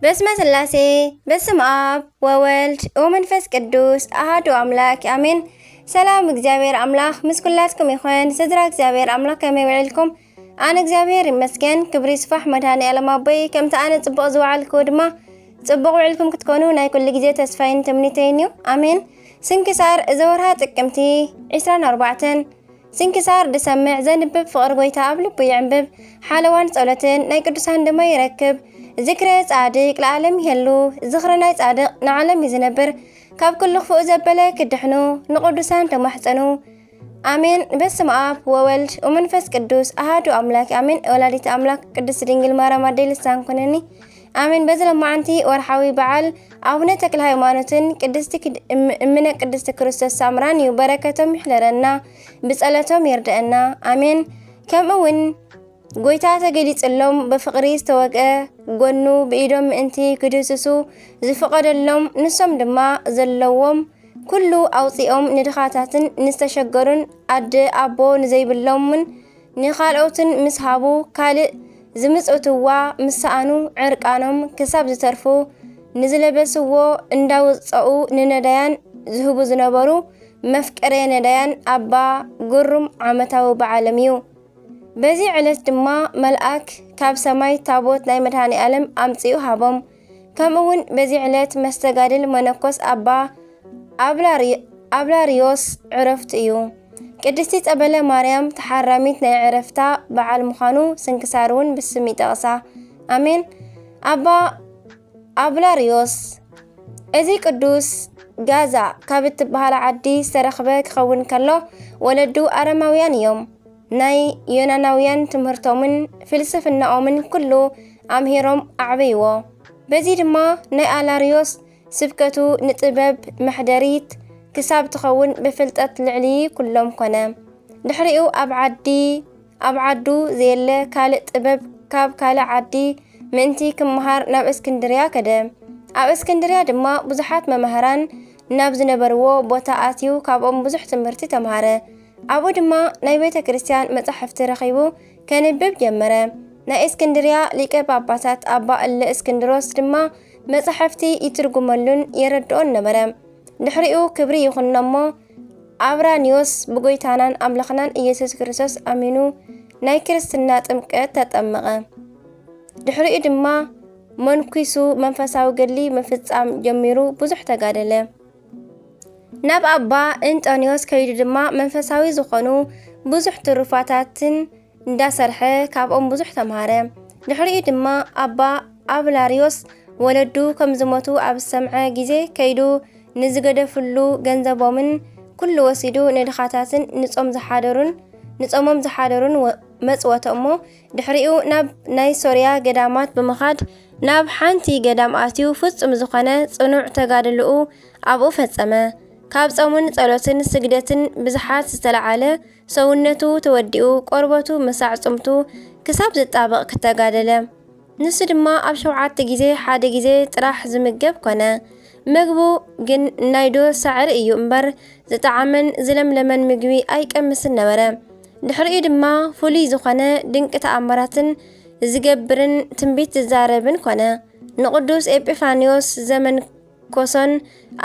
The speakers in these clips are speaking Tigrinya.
በስመ ስላሴ፣ በስም ኣብ ወወልድ ወመንፈስ ቅዱስ ኣሃዱ ኣምላክ ኣሜን። ሰላም እግዚኣብሔር ኣምላክ ምስ ኩላትኩም ይኹን። ስድራ እግዚኣብሔር ኣምላክ ከመይ ውዒልኩም? ኣነ እግዚኣብሔር ይመስገን፣ ክብሪ ይስፋሕ መድኃኔ ዓለም ኣቦይ። ከምቲ ኣነ ጽቡቕ ዝወዓልኩ ድማ ጽቡቕ ውዒልኩም ክትኮኑ ናይ ኩሉ ግዜ ተስፋይን ትምኒተይን እዩ። ኣሜን። ስንክሳር እዚ ወርሃ ጥቅምቲ ዕስራን ኣርባዕተን። ስንክሳር ድሰምዕ ዘንብብ ፍቕሪ ጎይታ ኣብ ልቡ ይዕንብብ። ሓለዋን ጸሎትን ናይ ቅዱሳን ደሞ ይረክብ። ዝክረ ጻድቅ ለዓለም ይሄሉ። ዝኽሪ ናይ ጻድቅ ንዓለም እዩ ዝነብር። ካብ ኩሉ ክፉእ ዘበለ ክድሕኑ ንቅዱሳን ተማሕጸኑ። ኣሜን። በስመ ኣብ ወወልድ ወመንፈስ ቅዱስ ኣሃዱ ኣምላክ ኣሜን። ወላዲት ኣምላክ ቅድስት ድንግል ማርያም ኣደይ ልሳን ኮነኒ። ኣሜን። በዚ ለማዓንቲ ወርሓዊ በዓል ኣቡነ ተክለ ሃይማኖትን ቅድስቲ ክድ-፣ እም-፣ እምነ ቅድስቲ ክርስቶስ ሳምራን እዩ። በረከቶም ይሕደረና፣ ብጸሎቶም ይርደአና። ኣሜን። ከምኡ እውን ጎይታ ተገሊጽሎም ብፍቕሪ ዝተወግአ ጎኑ ብኢዶም ምእንቲ ክድህስሱ ዝፈቐደሎም፣ ንሶም ድማ ዘለዎም ኩሉ ኣውጺኦም ንድኻታትን ንዝተሸገሩን ኣደ ኣቦ ንዘይብሎምን ንኻልኦትን ምስ ሃቡ፣ ካልእ ዝምጽእትዋ ምስ ሰኣኑ፣ ዕርቃኖም ክሳብ ዝተርፉ ንዝለበስዎ እንዳውጸኡ ንነዳያን ዝህቡ ዝነበሩ መፍቀሬ ነዳያን ኣባ ግሩም ዓመታዊ በዓሎም እዩ። በዚ ዕለት ድማ መልኣክ ካብ ሰማይ ታቦት ናይ መድኃኔ ዓለም ኣምጺኡ ሃቦም። ከምኡ እውን በዚ ዕለት መስተጋድል መነኮስ ኣባ ኣብላሪ-፣ ኣብላርዮስ ዕረፍቱ እዩ። ቅድስቲ ጸበለ ማርያም ተሓራሚት ናይ ዕረፍታ በዓል ምዃኑ ስንክሳር እውን ብስም ይጠቕሳ። ኣሜን። ኣባ ኣብላርዮስ፣ እዚ ቅዱስ ጋዛ ካብ እትበሃል ዓዲ ዝተረኽበ ክኸውን ከሎ፣ ወለዱ ኣረማውያን እዮም። ናይ ዮናናውያን ትምህርቶምን ፍልስፍናኦምን ኩሉ ኣምሂሮም ኣዕበይዎ። በዚ ድማ ናይ ኣላርዮስ ስብከቱ ንጥበብ መሕደሪት ክሳብ ትኸውን ብፍልጠት ልዕሊ ኩሎም ኮነ። ድሕሪኡ ኣብ ዓዲ፣ ኣብ ዓዱ ዘየለ ካልእ ጥበብ ካብ ካልእ ዓዲ ምእንቲ ክመሃር ናብ እስክንድርያ ከደ። ኣብ እስክንድርያ ድማ ብዙሓት መማህራን ናብ ዝነበርዎ ቦታ ኣትዩ ካብኦም ብዙሕ ትምህርቲ ተምሃረ። ኣብኡ ድማ ናይ ቤተ ክርስቲያን መጻሕፍቲ ረኺቡ ከንብብ ጀመረ። ናይ እስክንድርያ ሊቀ ጳጳሳት ኣባ እለ እስክንድሮስ ድማ መጻሕፍቲ ይትርጉመሉን የረድኦን ነበረ። ድሕሪኡ ክብሪ ይኹኖ እሞ ኣብራንዮስ ብጎይታናን ኣምላኽናን ኢየሱስ ክርስቶስ ኣሚኑ ናይ ክርስትና ጥምቀት ተጠመቐ። ድሕሪኡ ድማ መንኲሱ መንፈሳዊ ገድሊ ምፍጻም ጀሚሩ ብዙሕ ተጋደለ። ናብ ኣባ እንጦንዮስ ከይዱ ድማ መንፈሳዊ ዝኾኑ ብዙሕ ትሩፋታትን እንዳሰርሐ ካብኦም ብዙሕ ተምሃረ። ድሕሪኡ ድማ ኣባ ኣብላርዮስ ወለዱ ከም ዝሞቱ ኣብ ዝሰምዐ ግዜ ከይዱ ንዝገደፍሉ ገንዘቦምን ኩሉ ወሲዱ ንድኻታትን ንጾም ዝሓደሩን፣ ንጾሞም ዝሓደሩን ወ-፣ መጽወተ እሞ ድሕሪኡ ናብ ናይ ሶርያ ገዳማት ብምኻድ ናብ ሓንቲ ገዳም ኣትዩ ፍጹም ዝኾነ ጽኑዕ ተጋድልኡ ኣብኡ ፈጸመ። ካብ ጾምን ጸሎትን ስግደትን ብዝሓት ዝተለዓለ ሰውነቱ ተወዲኡ ቆርበቱ ምስ ኣዕጽምቱ ክሳብ ዝጣበቕ ክተጋደለ። ንሱ ድማ ኣብ ሸውዓተ ግዜ ሓደ ግዜ ጥራሕ ዝምገብ ኮነ። ምግቡ ግን ናይ ዱር ሳዕሪ እዩ እምበር ዝጠዓመን ዝለምለመን ምግቢ ኣይቀምስን ነበረ። ድሕሪኡ ድማ ፍሉይ ዝኾነ ድንቂ ተኣምራትን ዝገብርን ትንቢት ዝዛረብን ኮነ። ንቅዱስ ኤጲፋንዮስ ዘመን ኮሶን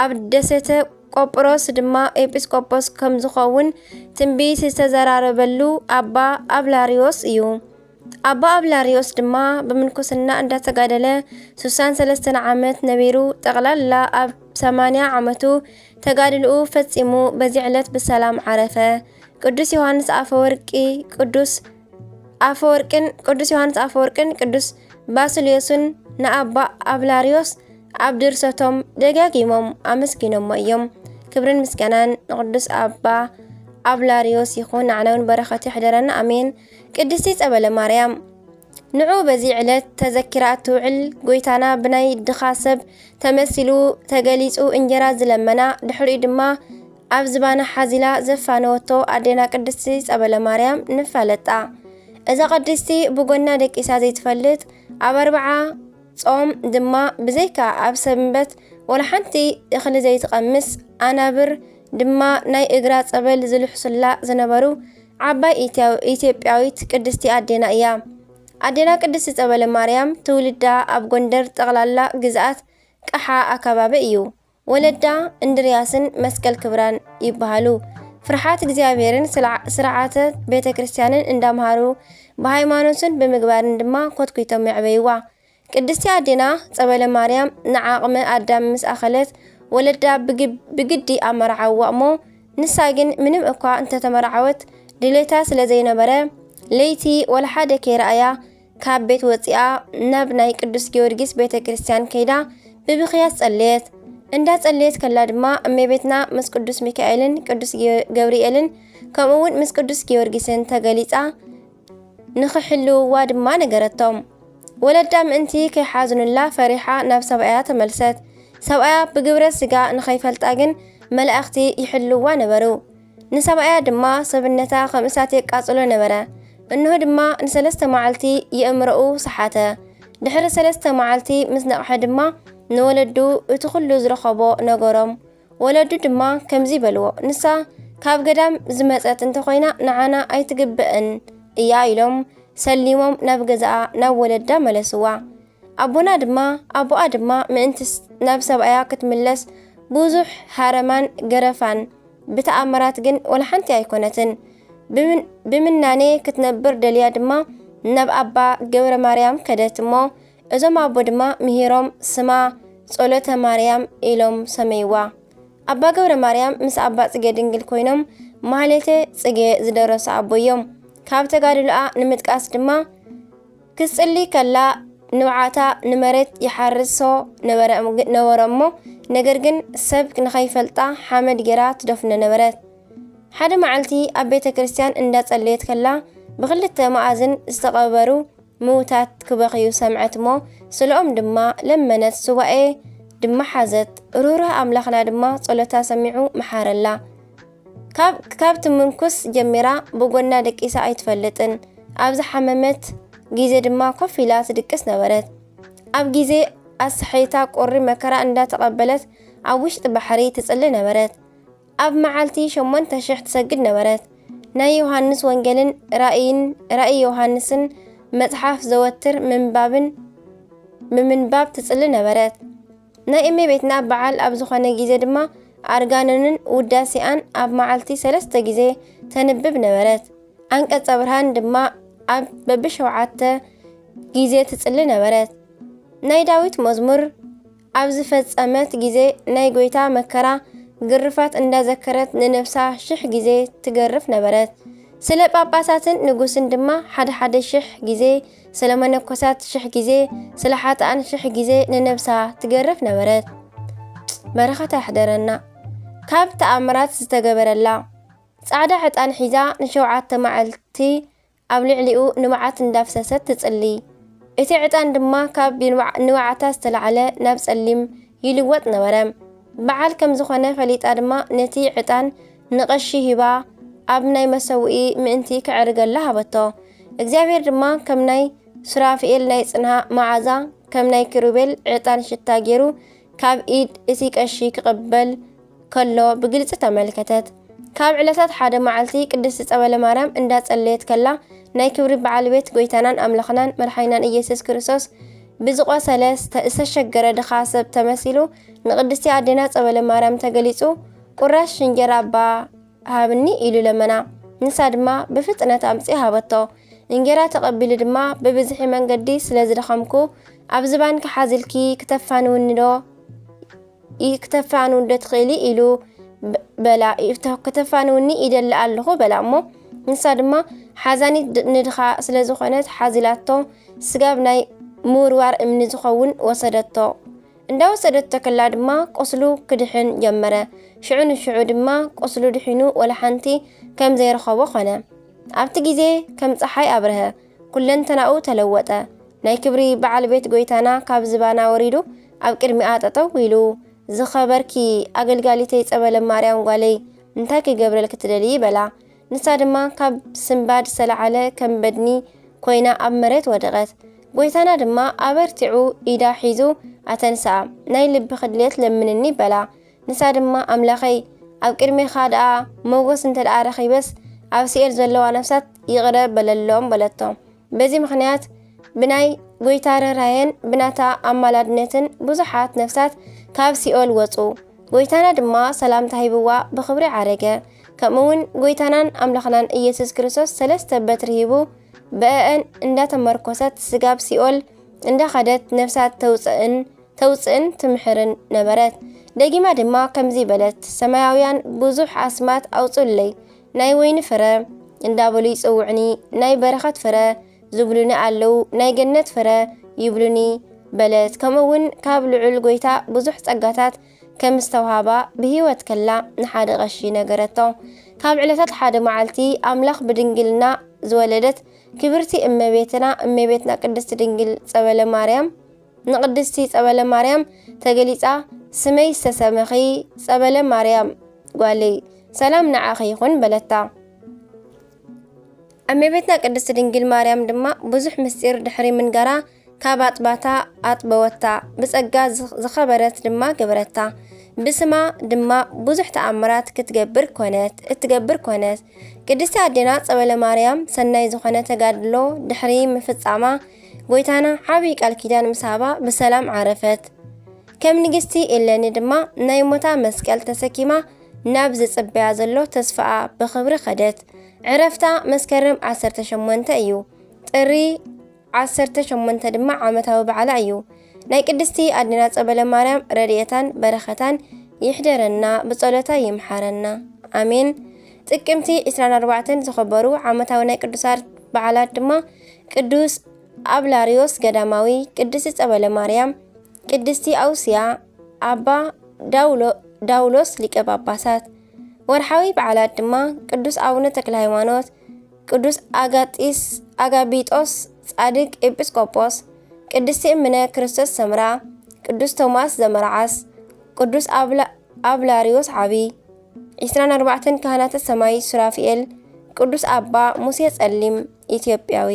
ኣብ ደሴተ ቆጵሮስ ድማ ኤጲስቆጶስ ከም ዝኸውን ትንቢት ዝተዘራረበሉ ኣባ ኣብላርዮስ እዩ። ኣባ ኣብላርዮስ ድማ ብምንኩስና እንዳተጋደለ ስሳን ሰለስተን ዓመት ነቢሩ፣ ጠቕላላ ኣብ ሰማንያ ዓመቱ ተጋድልኡ ፈጺሙ በዚ ዕለት ብሰላም ዓረፈ። ቅዱስ ዮሃንስ ኣፈወርቂ፣ ቅዱስ ኣፈወርቅን፣ ቅዱስ ዮሃንስ ኣፈወርቅን ቅዱስ ባስልዮስን ንኣባ ኣብላርዮስ ኣብ ድርሰቶም ደጋጊሞም ኣመስጊኖሞ እዮም። ክብርን ምስጋናን ንቅዱስ ኣባ ኣብላርዮስ ይኹን፣ ንዓና እውን በረኸቱ ይሕደረና፣ ኣሜን። ቅድስቲ ጸበለ ማርያም። ንዑ በዚ ዕለት ተዘኪራ እትውዕል ጎይታና ብናይ ድኻ ሰብ ተመሲሉ ተገሊጹ እንጀራ ዝለመና፣ ድሕሪኡ ድማ ኣብ ዝባና ሓዚላ ዘፋነወቶ ኣዴና ቅድስቲ ጸበለ ማርያም ንፋለጣ። እዛ ቅድስቲ ብጎና ደቂሳ ዘይትፈልጥ፣ ኣብ ኣርብዓ ጾም ድማ ብዘይካ ኣብ ሰንበት ወላ ሓንቲ እኽሊ ዘይትቐምስ፣ ኣናብር ድማ ናይ እግራ ጸበል ዝልሕሱላ ዝነበሩ ዓባይ ኢትዮ-፣ ኢትዮጵያዊት ቅድስቲ ኣዴና እያ። ኣዴና ቅድስቲ ጸበለ ማርያም ትውልዳ ኣብ ጎንደር ጠቕላላ ግዝኣት ቀሓ ኣከባቢ እዩ። ወለዳ እንድርያስን መስቀል ክብራን ይበሃሉ። ፍርሓት እግዚኣብሔርን ስርዓ-፣ ስርዓተ ቤተ ክርስቲያንን እንዳምሃሩ ብሃይማኖትን ብምግባርን ድማ ኮትኩቶም የዕበይዋ። ቅድስቲ ኣዴና ጸበለ ማርያም ንዓቕመ ኣዳም ምስ ኣኸለት ወለዳ ብግ-፣ ብግዲ ኣመርዓዋ እሞ ንሳ ግን ምንም እኳ እንተተመርዓወት ድሌታ ስለ ዘይነበረ ለይቲ ወላ ሓደ ከይረኣያ ካብ ቤት ወጺኣ ናብ ናይ ቅዱስ ጊዮርጊስ ቤተ ክርስቲያን ከይዳ ብብኽያት ጸለየት። እንዳ ጸለየት ከላ ድማ እመቤትና ምስ ቅዱስ ሚካኤልን ቅዱስ ጊዮ-፣ ገብርኤልን ከምኡ እውን ምስ ቅዱስ ጊዮርጊስን ተገሊጻ ንኽሕልውዋ ድማ ነገረቶም። ወለዳ ምእንቲ ከይሓዝኑላ ፈሪሓ ናብ ሰብኣያ ተመልሰት። ሰብኣያ ብግብረ ስጋ ንኸይፈልጣ ግን መላእኽቲ ይሕልዋ ነበሩ። ንሰብኣያ ድማ ሰብነታ ከም እሳት የቃጽሎ ነበረ። እንሆ ድማ ንሰለስተ መዓልቲ የእምሮኡ ሰሓተ። ድሕሪ ሰለስተ መዓልቲ ምስ ነቕሐ ድማ ንወለዱ እቲ ኩሉ ዝረኸቦ ነገሮም። ወለዱ ድማ ከምዚ በልዎ፣ ንሳ ካብ ገዳም ዝመጸት እንተኾይና ንዓና ኣይትግበእን እያ ኢሎም ሰሊሞም ናብ ገዛኣ ናብ ወለዳ መለስዋ። ኣቦና ድማ ኣቦኣ ድማ ምእንትስ ናብ ሰብኣያ ክትምለስ ብዙሕ ሃረማን ገረፋን ብተኣምራት ግን ወላ ሓንቲ ኣይኮነትን። ብምን-፣ ብምናኔ ክትነብር ደልያ ድማ ናብ ኣባ ገብረ ማርያም ከደት እሞ እዞም ኣቦ ድማ ምሂሮም ስማ ጸሎተ ማርያም ኢሎም ሰመይዋ። ኣባ ገብረ ማርያም ምስ ኣባ ጽጌ ድንግል ኮይኖም ማህሌተ ጽጌ ዝደረሱ ኣቦ እዮም። ካብ ተጋድሎኣ ንምጥቃስ ድማ ክትጽሊ ከላ ንብዓታ ንመሬት ይሓርሶ ነበረ፣ ነበሮ እሞ ነገር ግን ሰብ ንኸይፈልጣ ሓመድ ጌራ ትደፍኖ ነበረት። ሓደ መዓልቲ ኣብ ቤተ ክርስቲያን እንዳጸለየት ከላ ብክልተ መኣዝን ዝተቐበሩ ምዉታት ክበኽዩ ሰምዐት እሞ ስለኦም ድማ ለመነት፣ ሱባኤ ድማ ሓዘት። ርህሩህ ኣምላኽና ድማ ጸሎታ ሰሚዑ መሓረላ። ካብ፣ ካብ ትምንኩስ ጀሚራ ብጎና ደቂሳ ኣይትፈልጥን። ኣብ ዝሓመመት ግዜ ድማ ኮፍ ኢላ ትድቅስ ነበረት። ኣብ ግዜ ኣስሐይታ ቁሪ መከራ እንዳተቐበለት ኣብ ውሽጢ ባሕሪ ትጽሊ ነበረት። ኣብ መዓልቲ ሸሞንተ ሽሕ ትሰግድ ነበረት። ናይ ዮሃንስ ወንጌልን ራእይን፣ ራእይ ዮሃንስን መጽሓፍ ዘወትር ምንባብን፣ ብምንባብ ትጽሊ ነበረት። ናይ እመቤትና በዓል ኣብ ዝኾነ ግዜ ድማ ኣርጋኖንን ውዳሴኣን ኣብ መዓልቲ ሰለስተ ግዜ ተንብብ ነበረት። ኣንቀጸ ብርሃን ድማ ኣብ በብሸውዓተ ግዜ ትጽሊ ነበረት። ናይ ዳዊት መዝሙር ኣብ ዝፈጸመት ግዜ ናይ ጐይታ መከራ ግርፋት እንዳዘከረት ንነብሳ ሽሕ ግዜ ትገርፍ ነበረት። ስለ ጳጳሳትን ንጉስን ድማ ሓደ ሓደ ሽሕ ግዜ፣ ስለ መነኮሳት ሽሕ ግዜ፣ ስለ ሓጥኣን ሽሕ ግዜ ንነብሳ ትገርፍ ነበረት። በረኸታ ይሕደረና። ካብ ተኣምራት ዝተገበረላ ጻዕዳ ዕጣን ሒዛ ንሸውዓተ መዓልቲ ኣብ ልዕሊኡ ንብዓት እንዳፍሰሰት ትጽሊ። እቲ ዕጣን ድማ ካብ ንብዓ-፣ ንብዓታ ዝተላዕለ ናብ ጸሊም ይልወጥ ነበረ። በዓል ከም ዝኾነ ፈሊጣ ድማ ነቲ ዕጣን ንቐሺ ሂባ ኣብ ናይ መሰውኢ ምእንቲ ከዕርገላ ሃበቶ። እግዚኣብሔር ድማ ከም ናይ ሱራፊኤል ናይ ጽንሃ መዓዛ፣ ከም ናይ ኪሩቤል ዕጣን ሽታ ገይሩ ካብ ኢድ እቲ ቀሺ ክቕበል ከሎ ብግልጺ ተመልከተት። ካብ ዕለታት ሓደ መዓልቲ ቅድስቲ ጸበለ ማርያም እንዳጸለየት ከላ ናይ ክብሪ በዓል ቤት ጐይታናን ኣምላኽናን መድሓኒናን ኢየሱስ ክርስቶስ ብዝቖሰለ ዝተ-፣ ዝተሸገረ ድኻ ሰብ ተመሲሉ ንቅድስቲ ኣዴና ጸበለ ማርያም ተገሊጹ፣ "ቁራሽ እንጀራ እባ ሃብኒ" ኢሉ ለመና። ንሳ ድማ ብፍጥነት ኣምጺኣ ሃበቶ። እንጌራ ተቐቢሉ ድማ ብብዝሒ መንገዲ ስለ ዝደኸምኩ ኣብ ዝባንኪ ሓዚልኪ ክተፋንውኒ ዶ ይ-፣ ክተፋንውኒ ዶ ትኽእሊ? ኢሉ በ-፣ በላ። ይፍተ-፣ ክተፋንውኒ ይደሊ ኣለኹ በላ እሞ ንሳ ድማ ሓዛኒት ድ-፣ ንድኻ ስለ ዝኾነት ሓዚላቶ ስጋብ ናይ ምውርዋር እምኒ ዝኸውን ወሰደቶ። እንዳወሰደቶ ከላ ድማ ቁስሉ ክድሕን ጀመረ። ሽዑ ንሽዑ ድማ ቁስሉ ድሒኑ ወላ ሓንቲ ከም ዘይረኸቦ ኾነ። ኣብቲ ግዜ ከም ጸሓይ ኣብረሀ፣ ኩለንተናኡ ተለወጠ። ናይ ክብሪ በዓል ቤት ጐይታና ካብ ዝባና ወሪዱ ኣብ ቅድሚኣ ጠጠው ኢሉ፣ "ዝኸበርኪ ኣገልጋሊተይ ጸበለ ማርያም ጓለይ፣ እንታይ ክገብረልኪ ትደልዪ?" በላ። ንሳ ድማ ካብ ስንባድ ዝተላዕለ ከም በድኒ ኮይና ኣብ መሬት ወደቐት። ጐይታና ድማ ኣበርቲዑ ኢዳ ሒዙ ኣተንስኣ። "ናይ ልብኺ ድሌት ለምንኒ" በላ። ንሳ ድማ፣ "ኣምላኸይ፣ ኣብ ቅድሜኻ ደኣ ሞገስ እንተ ደኣ ረኺበስ፣ ኣብ ሲኦል ዘለዋ ነፍሳት ይቕረ በለሎም" በለቶ። በዚ ምኽንያት ብናይ ጎይታ ርህራሄን ብናታ ኣማላድነትን ብዙሓት ነፍሳት ካብ ሲኦል ወጹ። ጎይታና ድማ ሰላምታ ሂብዋ ብኽብሪ ዓረገ። ከምኡ እውን ጎይታናን ኣምላኽናን ኢየሱስ ክርስቶስ ሰለስተ በትሪ ሂቡ ብአእን እንዳተመርኮሰት ስጋብ ሲኦል እንዳኸደት ነፍሳት ተውፅእን ተውፅእን ትምሕርን ነበረት። ደጊማ ድማ ከምዚ በለት፣ ሰማያውያን ብዙሕ ኣስማት ኣውፁለይ፣ ናይ ወይኒ ፍረ እንዳበሉ ይፅውዕኒ፣ ናይ በረኸት ፍረ ዝብሉኒ ኣለዉ፣ ናይ ገነት ፍረ ይብሉኒ በለት። ከምኡ እውን ካብ ልዑል ጎይታ ብዙሕ ጸጋታት ከም ዝተውሃባ ብህይወት ከላ ንሓደ ቀሺ ነገረቶ። ካብ ዕለታት ሓደ መዓልቲ ኣምላኽ ብድንግልና ዝወለደት ክብርቲ እመቤትና እመቤትና ቅድስቲ ድንግል ጸበለ ማርያም ንቅድስቲ ጸበለ ማርያም ተገሊጻ፣ ስመይ ዝተሰመኺ ጸበለ ማርያም ጓለይ፣ ሰላም ንዓኺ ይኹን በለታ። እመቤትና ቅድስቲ ድንግል ማርያም ድማ ብዙሕ ምስጢር ድሕሪ ምንጋራ ካብ ኣጥባታ ኣጥበወታ፣ ብጸጋ ዝኸበረት ድማ ገበረታ። ብስማ ድማ ብዙሕ ተኣምራት ክትገብር ኮነት እትገብር ኮነት። ቅድስቲ ኣዴና ጸበለ ማርያም ሰናይ ዝኾነ ተጋድሎ ድሕሪ ምፍጻማ፣ ጎይታና ዓብዪ ቃል ኪዳን ምስ ሃባ ብሰላም ዓረፈት። ከም ንግስቲ ኤለኒ ድማ ናይ ሞታ መስቀል ተሰኪማ ናብ ዝጽበያ ዘሎ ተስፋኣ ብኽብሪ ኸደት። ዕረፍታ መስከረም ዓሰርተ ሸሞንተ እዩ። ጥሪ ዓሰርተ ሸሞንተ ድማ ዓመታዊ በዓላ እዩ። ናይ ቅድስቲ ኣዴና ጸበለ ማርያም ረድኤታን በረኸታን ይሕደረና፣ ብጸሎታ ይምሓረና። ኣሜን። ጥቅምቲ ዕስራን ኣርባዕተን ዝኸበሩ ዓመታዊ ናይ ቅዱሳት በዓላት ድማ ቅዱስ ኣብላርዮስ ገዳማዊ፣ ቅድስቲ ጸበለ ማርያም፣ ቅድስቲ ኣውስያ፣ ኣባ ዳውሎ-፣ ዳውሎስ ሊቀ ጳጳሳት። ወርሓዊ በዓላት ድማ ቅዱስ ኣቡነ ተክለ ሃይማኖት፣ ቅዱስ ኣጋጢስ-፣ ኣጋቢጦስ ጻድቅ ኤጲስቆጶስ፣ ቅድስቲ እምነ ክርስቶስ ሰምራ፣ ቅዱስ ቶማስ ዘመርዓስ፣ ቅዱስ ኣብላ-፣ ኣብላርዮስ ዓቢ፣ ዕስራን ኣርባዕተን ካህናተ ሰማይ ሱራፊኤል፣ ቅዱስ ኣባ ሙሴ ጸሊም ኢትዮጵያዊ።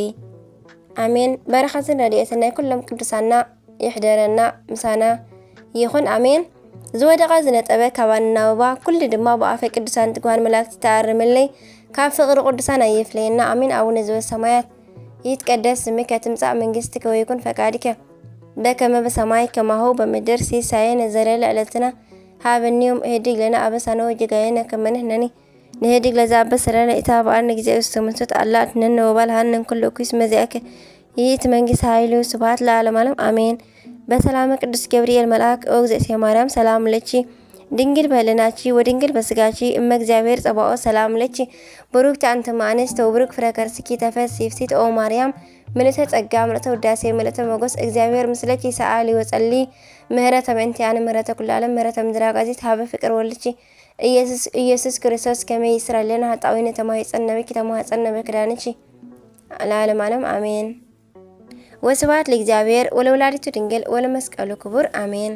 ኣሜን። በረኸትን ረድኤትን ናይ ኩሎም ቅዱሳና ይሕደረና፣ ምሳና ይኹን። ኣሜን። ዝወደቐ ዝነጠበ ካባኒ ናብባ፣ ኩሉ ድማ ብኣፈ ቅዱሳን ትጉሃን መላእክቲ ተኣርምለይ፣ ካብ ፍቕሪ ቅዱሳን ኣይፍለየና። ኣሜን። ኣቡነ ዘበሰማያት፣ ይትቀደስ ስምከ፣ ትምጻእ መንግስትከ፣ ወይኩን ፈቃድከ በከመ በሰማይ ከማሁ በምድር። ሲሳየነ ዘለለ ዕለትና ሀበኒ ዮም፣ ህድግ ለነ አበሳነ ወጌጋየነ ከመ ንሕነኒ ንህድግ ለዘአበሰ ለነ ኢታብአነ ጊዜ ውስተ መንሱት፣ አላ አድነነ ወባልሃነ እምኩሉ እኩይ፣ እስመ ዚአከ ይእቲ መንግስት ኃይሉ ስብሐት ለዓለመ ዓለም፣ አሜን። በሰላመ ቅዱስ ገብርኤል መልአክ፣ ኦ እግዝእትየ ማርያም፣ ሰላም ለኪ፣ ድንግል በህልናኪ ወድንግል በስጋኪ፣ እመ እግዚአብሔር ጸባኦት፣ ሰላም ለኪ፣ ብሩክቲ አንቲ እም አንስት ወብሩክ ፍሬ ከርስኪ ተፈሲ ፍሲት፣ ኦ ማርያም፣ ምልዕተ ጸጋ፣ ምልዕተ ውዳሴ፣ ምልዕተ ሞገስ፣ እግዚአብሔር ምስለኪ፣ ሰአሊ ወጸሊ ምህረተ ምእንቲአነ፣ ምህረተ ኩሉ ዓለም፣ ምህረተ ምድር አጋዚት፣ ሀበ ፍቅር ወልድኪ ኢየሱስ፣ ኢየሱስ ክርስቶስ ከመ ይስረይ ለነ ኃጣውኢነ፣ ተማሂጸነ ብኪ፣ ተማህጸነ በክዳንኪ፣ ለዓለመ ዓለም፣ አሜን። ወስብሐት ለእግዚአብሔር ወለወላዲቱ ድንግል ወለመስቀሉ ክቡር፣ አሜን።